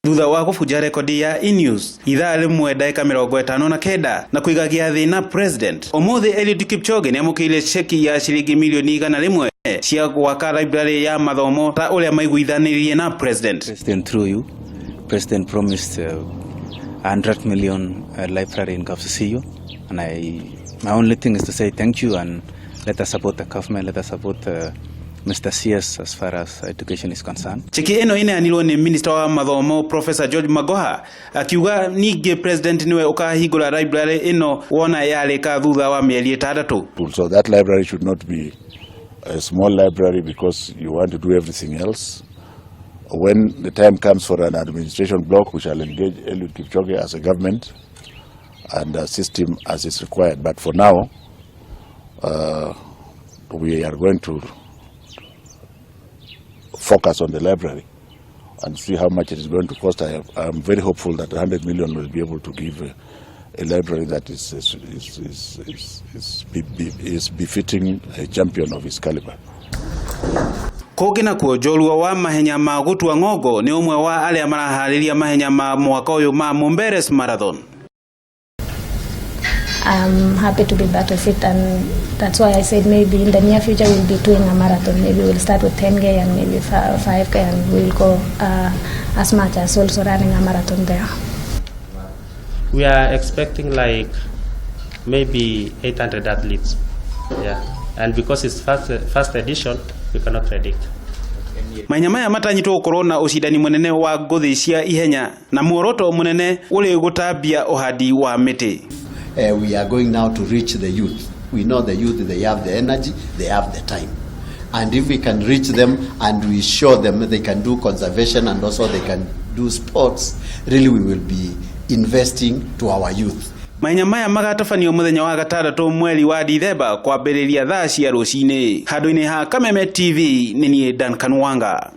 Thutha wa gũbunja rekodi ya E-News ithaa rĩmwe ndagĩka 59 na kũiga gĩathĩ na president, ũmũthĩ Eliud Kipchoge nĩamũkĩire ceki ya ciringi milioni 100 cia gwaka library ya mathomo ta ũrĩa maiguithanirie na president. President, through you, President promised 100 million library in Kapsisiyo, and my only thing is to say thank you and let us support the government, let us support Mr. CS as far as education is concerned. Cheki ĩno ĩneanirwo nĩ minister wa mathomo Professor George Magoha, akiuga ningĩ president niwe ũkahingũra library ĩno wona yarĩka thutha wa mĩeri 6. So that library should not be a small library because you want to do everything else. When the time comes for an administration block, we shall engage Eliud Kipchoge as a government and assist him as is required. But for now, we are going to focus on the library and see how much it is going to cost. I am very hopeful that 100 million will be able to give a library that is befitting a champion of his caliber. Kũngĩ nakuo, njorua wa mahenya ma gũtua ng'ongo nĩ ũmwe wa arĩa maraharĩria mahenya ma mwaka ũyũ ma Mumberes Marathon. I'm happy to be part of it, and that's why I said maybe in the near future we'll be doing a marathon. Maybe we'll start with 10K and maybe 5K, and we'll go as much as also running a marathon there. We are expecting like maybe 800 athletes. Yeah. And because it's first edition, we cannot predict. Mahenya maya matanyĩtwo gũkorwo na ũcindani mũnene wa ngũthi cia ihenya na muoroto mũnene ũrĩ gũtambia ũhandi wa mĩtĩ. We are going now to reach the youth. We know the youth, they have the energy, they have the time. And if we can reach them and we show them they can do conservation and also they can do sports, really we will be investing to our youth. Mahenya maya magatabanio mũthenya wa gatandatũ mweri wa Dithemba kwambĩrĩria thaa cia rũcinĩ. Handũ-inĩ ha Kameme TV, nĩ niĩ Duncan Wanga.